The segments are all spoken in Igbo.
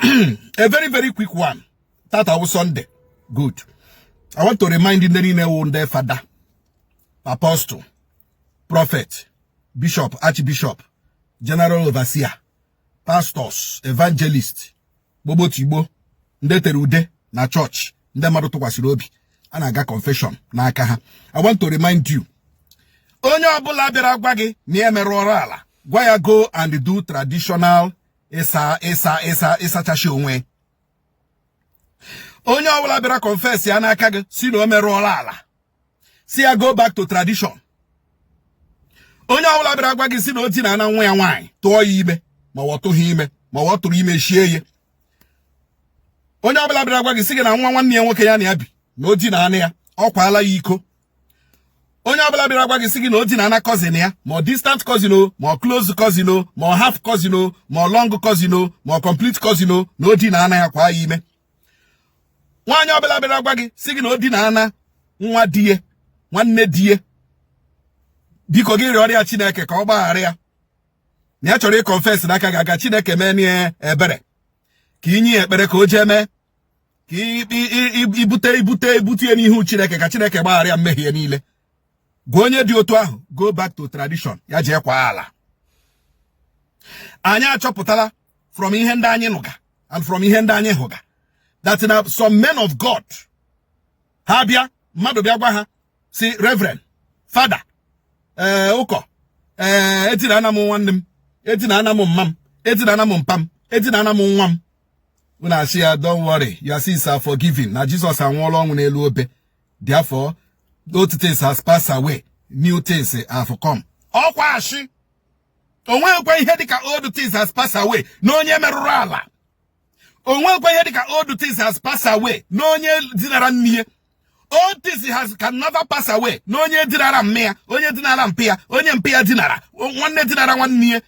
A very, very quick one. Tata wụ Sunday. Good. I want to remind ndị niile wụ ndị fada, apostle, prophet, bishop, archbishop, general overseer, pastors, evangelist, gbogbotigbo, ndị tere ude na chọọchị, ndị mmadụ tụkwasịrị obi, a na-aga confession n'aka ha. I want to remind you, onye ọbụla bịara gwa gị na ya merụọrọ ala, gwa ya go and do traditional ịsa ịsa ịsa ịsachachi onwe. Onye ọbụla bịara confess ya n'aka gị si na o merụọla ala, si ya go back to tradition. Onye ọbụla bịara gwa gị si na o dina na nwa ya nwaanyị, tụọ ya ime, ma ọ tụghị ime, ma ọ tụrụ ime shie ya, onye ọbụla bịara gwa gị si gị na nwa nwanne ya nwoke ya na ya bi na o dina anụ ya, ọ kwaala ya iko, onye ọbụla bịara gwa gị sị gị na o dina ana cousin ya, ma ọ distant cousin o, ma ọ close cousin o, ma ọ half cousin o, ma ọ long cousin o, ma ọ complete cousin o, na o dina ana ya, kwa ya ime, nwaanyị ọbụla bịara gwa gị sị gị na o dina ana nwa di ya, nwanne di ya, biko gị rịọrọ ya Chineke ka ọ gbaghara ya, na ya chọrọ ịconfess n'aka gị aga Chineke mee ya ebere, ka inye ya ekpere ka o jee mee ka ibute ibute ibute ya n'ihu Chineke, ka Chineke gbaghara ya mmehie niile, gwa onye dị otu ahụ go back to tradition, ya jee kwa ala. Anyị achọpụtala from ihe ndị anyị nụga and from ihe ndị anyị hụga that na some men of God, ha bịa, mmadụ bịa gwa ha si, "Reverend Father, ee, ụkọ, ee, etina ana m nwanne m, etina ana m mma m, etina ana m mpa m, etina ana m nwa m," unu asị ya, "Don't worry, your sins are forgiven, na Jizọs anwụọla ọnwụ n'elu obe, therefore old things has passed away, new things have come." Ọkwa ashị. Onweghịkwa ihe dịka old things has passed away na onye merụrụ ala. Onwekwa ihe dịka old things has passed away na onye dinara nne ya. Old things has can never pass away na onye dinara mme ya, onye dinara mpi ya, onye mpi ya dinara nwanne, dinara nwanne ya.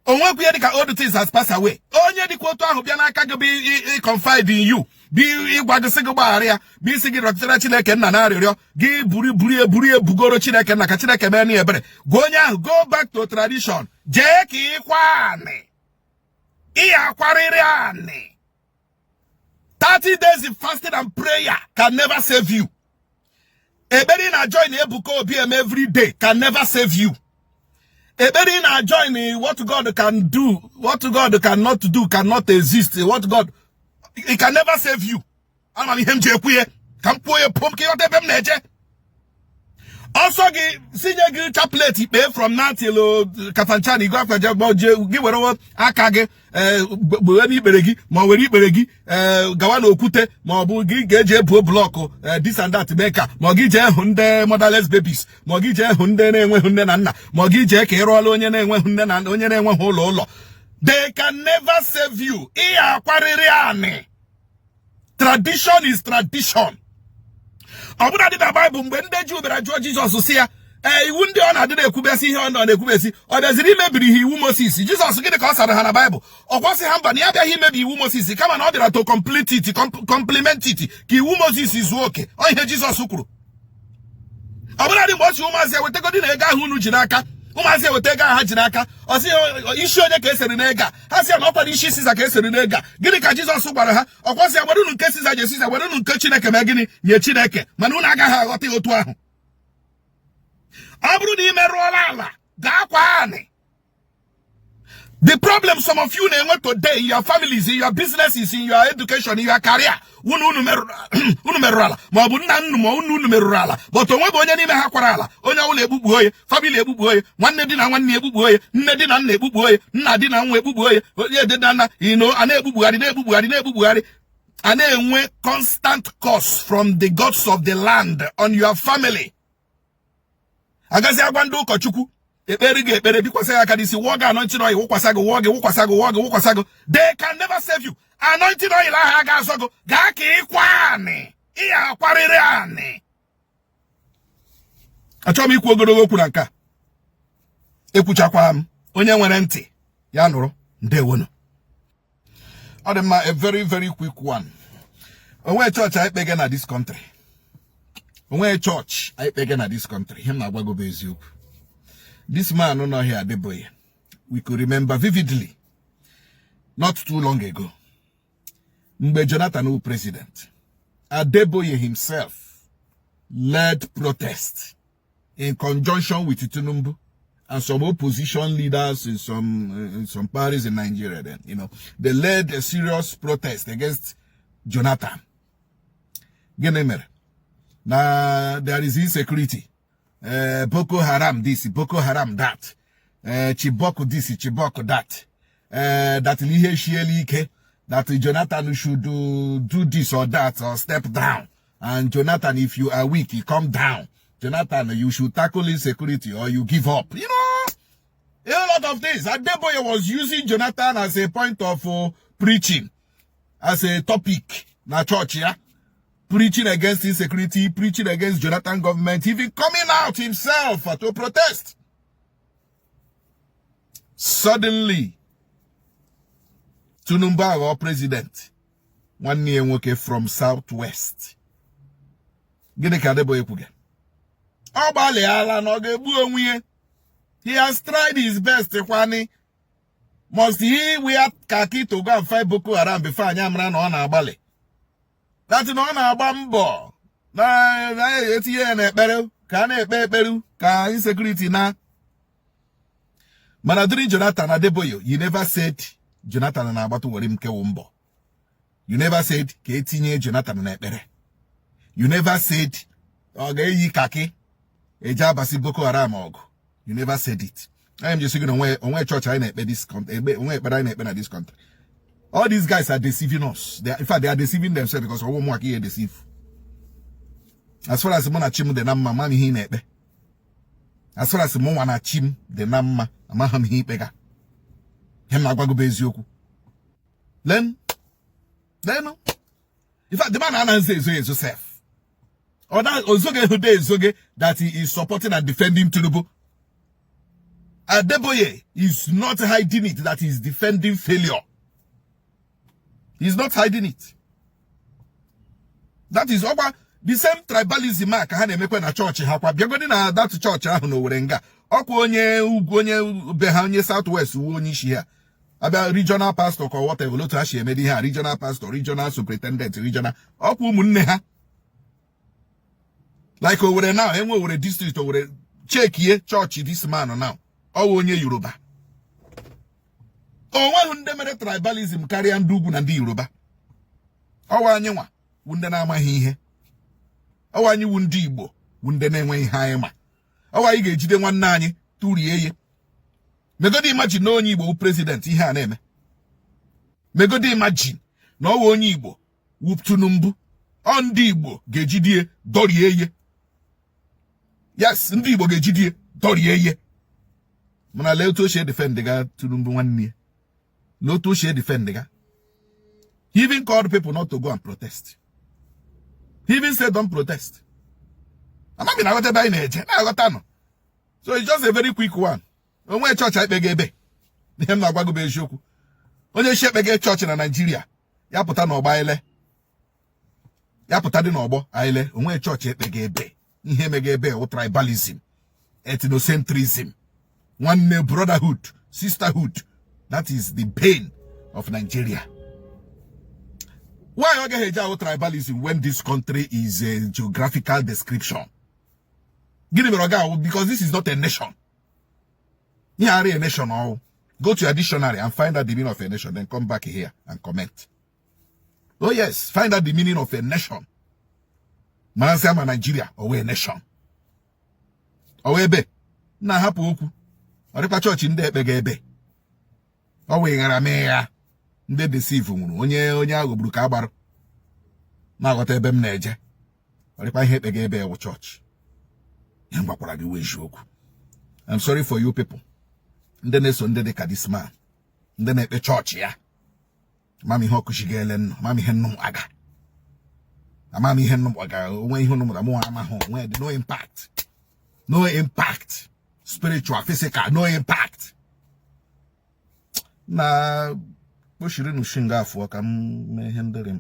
Onwekwa ihe dịka old things has passed away. Onye dịka otu ahụ bịa n'aka gị bụ confide in you, bụ ịgwa gị sị gị gbaghara ya, bụ isi gị rịọtara Chineke nna na arịrịọ gị, buru buru buru ebugoro Chineke nna ka Chineke mee na ebere, gwa onye ahụ go back to tradition, jee ka ịkwa anị, ị akwarịrị anị. 30 days of fasting and prayer can never save you. Ekpere ị na-join Ebuka Obi eme every day can never save you. Ekpere ị na-join what God can do, what God cannot do cannot exist, what God, it can never save you. Ama m ihe m ji ekwu ya, ka m kwuo ya pụọ m ka ịghọta ebe m na-eje. Ọsọ gị sinye gị chaplet ikpe from now till Kafanchan igwe akwaje jee gị were aka gị gbughe n'ikpere gị, ma ọ were ikpere gị gawa n'okwute, ma ọ bụ gị ga-eji ebuo block, this and that, mee ka ma ọ gị jee hụ ndị motherless babies, ma ọ gị jee hụ ndị na-enweghị nne na nna, ma ọ gị jee ka ị rụọla onye na-enweghị nne na onye na-enweghị ụlọ ụlọ, they can never save you. Ị akwarịrị anị. Tradition is tradition. Ọ bụla dị na Baịbụl, mgbe ndị Juu bịara jụọ Jizọs si ya, ee, iwu ndị ọ na-adị na-ekwubesi ihe ọ nọ na-ekwubesi, ọ bịaziri imebiri ha iwu Moses? Jizọs, gịnị ka ọ sara ha na Baịbụl? Ọ kwasị ha mba, na ya abịaghị imebi iwu Moses, kama na ọ bịara to complete it, complement it, ka iwu Moses zuo oke. Ọ ihe Jizọs kwuru. Ọ bụla dị mgbe ọ si ụmụazị ewetagodi na ego ahụ unu ji n'aka, ụmụazị eweta ego ahụ ha ji n'aka, ọ sị, "Isi onye ka eseri n'ego a?" Ha sị ya na ọkwa isi Siza ka eseri n'ego a. Gịnị ka Jizọs gwara ha? Ọkwa sị ya, "Were unu nke Siza nye Siza, were unu nke Chineke mee gịnị? Nye Chineke." Mana unu agaghị aghọta ya otu ahụ. Ọ bụrụ na ị merụọla ala, gaa kwa anị. The problem some of you na-enwe today in your families, in your businesses, in your education, in your career, unu merụrụ ala, ma ọ bụ nna nnu ma unu merụrụ ala, but onwe bụ onye n'ime ha kwara ala. Onye ọbụla egbukpu onye family, egbukpu onye nwanne di na nwanne, egbukpu onye nne di na nna, egbukpu onye nna di na nwa, egbukpu onye onye dị na nna ino a na-egbukpugharị, na-egbukpugharị, na-egbukpugharị, a na-enwe constant curse from the gods of the land on your family. Agazi agwa ndị ụkọchukwu ekpere gị ekpere, bikwasị ya aka n'isi, wụọ gị anointing oil, wụkwasị gị, wụọ gị, wụkwasị gị, wụọ gị, wụkwasị gị. They can never save you. Anointing oil ahụ a ga-azọ gị. Gaa ka ịkwa anị, ị akwarịrị anị. Achọghị m ikwu ogologo okwu na nke a. Ekwuchakwa m. Onye nwere ntị ya nụrụ. Ndewonu. Ọ dị mma. A very, very quick one. Onwe chọọchị anyị kpege na this country, onwe chọọchị anyị kpege na this country. Ihe m na-agwa gị bụ eziokwu. This man nọ here, Adeboye, we could remember vividly not too long ago. Mgbe Jonathan wụ president, Adeboye himself led protest in conjunction with Tinubu and some opposition leaders in some parties in Nigeria then, they led a serious protest against Jonathan. Gịnị mere? Na there is insecurity. Boko Haram this, Boko Haram that. Chibok this, Chibok that. That ihe shieli ike, that Jonathan should do this or that or step down. And Jonathan, if you are weak, you come down. Jonathan, you should tackle insecurity or you give up. A lot of things. Adeboye was using Jonathan as a point of preaching, as a topic. Na church, yeah? Preaching against insecurity, preaching against Jonathan government, even coming out himself to protest. Suddenly, Tinubu aghọọ president. Nwanne ya nwoke from Southwest. Gịnị ka Adeboye kwuga? Ọ gbalịala na ọ ga-egbu onwe ya. He has tried his best kwani. Must he wear khaki to go and fight Boko Haram before anyị amara na ọ na-agbalị? That na ọ na-agba mbọ na na-etinye ya n'ekpere ka a na-ekpe ekpere ka insecurity na. Mana during Jonathan, Adeboye, you never said Jonathan na-agbata were m kewu mbọ. You never said ka etinye Jonathan n'ekpere. You never said ọ ga-eyi khaki eje abasi Boko Haram ọgụ. You never said it. I am just saying, onwe church anyị na-ekpe this country, onwe ekpere anyị na-ekpe na this country. All these guys are deceiving us. In fact, they are deceiving themselves, because ọwụ mụ aka ihe deceive. As far as mụ na chi m dị na mma, ma m ihe ị na-ekpe. As far as mụ nwa na chi m dị na mma, amaghị m ihe ikpe ga. Ihe m na-agwa gị bụ eziokwu. Len lenu. In fact, the man anaghị ezo ezo sef. Ọ na ozoge ehude ezoge that he is supporting and defending Tinubu. Adeboye is not hiding it that he is defending failure. He's not hiding it. That is ọkwa the same tribalism a ka ha na-emekwa na chọọchị ha kwa. Bịagodi na that chọọchị ahụ na Owerri nga ọkwa onye ugwu, onye be ha, onye South West wuo onye isi ha. Abịa regional pastor ka whatever, otu ha si emedi ihe a, regional pastor, regional superintendent, regional, ọkwa ụmụnne ha. Like Owerri now, enwe Owerri district, Owerri chekie chọọchị this man now, ọwụ onye Yoruba. O nweghị ndị mere tribalism karịa ndị ugwu na ndị Yoruba. Ọwa anyị nwa wu ndị na-amaghị ihe. Ọwa anyị wu ndị Igbo wu ndị na-enweghị ihe anyị ma. Ọwa anyị ga-ejide nwanne anyị tụrie ya. Megodi imagine na onye Igbo wu president, ihe a na-eme. Megodi imagine na ọwa onye Igbo wu Tinubu. Ọ ndị Igbo ga-ejide dọrie ye. Yes, ndị Igbo ga-ejide dọrie ye. Mana lee otu o si defend ga Tinubu nwanne ya. Lee otu o si defend ga. He even called people not to go and protest. He even said, "Don't protest." Amaghị na aghọta ebe anyị na-eje na-aghọta nọ. So it's just a very quick one. Onwe chọọchị anyị kpega ebe. Ihe m na-agwa gị bụ eziokwu. Onye shi ekpega chọọchị na Naịjirịa, ya pụta n'ọgbọ aile. Ya pụta dị n'ọgbọ aile. Onwe chọọchị ekpega ebe. Ihe mega ebe wụ tribalism, ethnocentrism, nwanne, brotherhood, sisterhood. That is the pain of Nigeria. Why ọ gaghị eji ahụ tribalism when this country is a geographical description? Gịnị mere ọ ga-awụ? Because this is not a nation. Ihe ara a nation ọwụ. Go to your dictionary and find out the meaning of a nation, then come back here and comment. Oh yes, find out the meaning of a nation. Mara sị ama Nigeria ọwụ a nation. Ọwụ ebe na-ahapụ okwu. Ọ dịkwa chọọchị ndị ekpe ga ebe. Ọ wee ghara mee ya. Ndị deceive nwụrụ onye onye aghọgburu ka agbarụ. Na-aghọta ebe m na-eje. Ọ dịkwa ihe ekpe ga ebe ewu chọọchị. Ihe m gwakwara gị wee eziokwu. I'm sorry for you people. Ndị na-eso ndị dị ka this man. Ndị na-ekpe chọọchị ya. Ama ihe ọkụchi ga-ele nnụ. Ama ihe nnụ aga. Ama m ihe nnụ aga. Onwe ihe nnụ mụta mụ amahụ onwe dị no impact. No impact. Spiritual, physical, no impact. Na kpochiri nụ shinga afọ ka m mee ihe ndị dị mkpa.